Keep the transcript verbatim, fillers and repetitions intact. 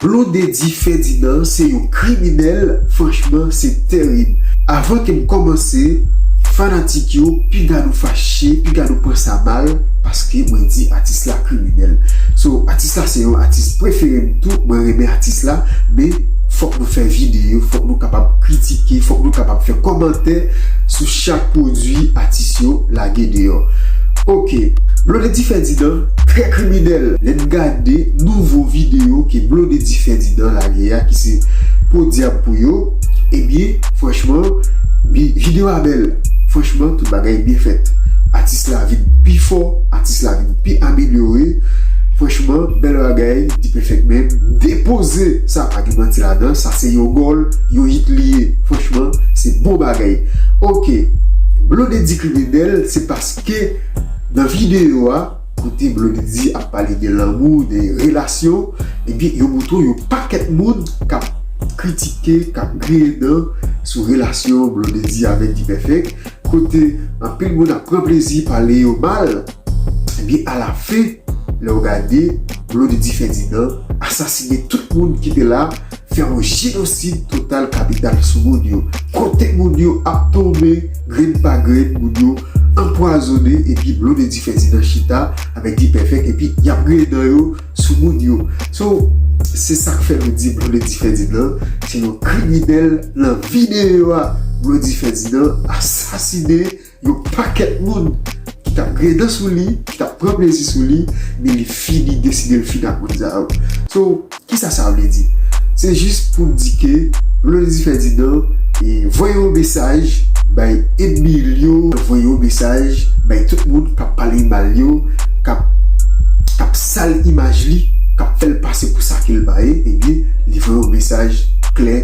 Blondedy Ferdinand se yon kriminèl, franchman, se tèrib. Avan ke m kòmanse, fanatik yo, piga nou fache, piga nou pran sa mal, paske mwen di atis la kriminèl. So, atis la se yon atis prefere m tou, mwen renmen atis la, men fòk nou fè videyo, fòk nou kapab kritike, fòk nou kapab fè kòmantè sou chak pwodui atis yo lage deyò. Ok, Blondedy Ferdinand, trè kriminèl. Lè n gade nouvo videyo ke Blondedy Ferdinand lage a, ki se Podyab pou yo, ebyen, franchman, bi- videyo a bèl. Franchman, tout bagay byen fèt. Atis la vin pi fò, atis la vin pi amelyore. Franchman, bèl bagay, D-Perfect menm depoze sa, pa gen manti ladan, sa se yon gòl, yon hit li ye. Franchman, se bon bagay. Ok, Blondedy kriminèl, se paske nan videyo a, kote Blondedy ap pale de lanmou, de relasyon, ebyen, yo montre yon pakèt moun k ap kritike, k ap griyen dan sou relasyon Blondedy avèk D-Perfect, kote anpil moun ap pran plezi pale yo mal, ebyen, alafen, lè w gade, Blondedy Ferdinand asasine tout moun ki te la, fè yon jenosid total kapital sou moun yo. Kote moun yo ap tonbe, grenn pa grenn, moun yo anpwazonnen, epi Blondedy Ferdinand chita avèk D-Perfect, epi y ap griyen dan yo sou moun yo. So, se sa k fè nou di Blondedy Ferdinand se yon kriminèl nan videyo a. Blondedy Ferdinand asasine yon pakèt moun ki t ap griyen dan sou li, ki t ap pran plezi sou li, men li fini deside l fin ak moun sa yo. So, kisa sa vle di? Se jis pou m di ke Blondedy Ferdinand e voye yon mesaj bay ènmi l yo, voye yon mesaj bay tout moun k ap pale mal yo, k ap, k ap sal imaj li, k ap fè l pase pou sa ke l pa ye, ebyen, li voye yon mesaj klè,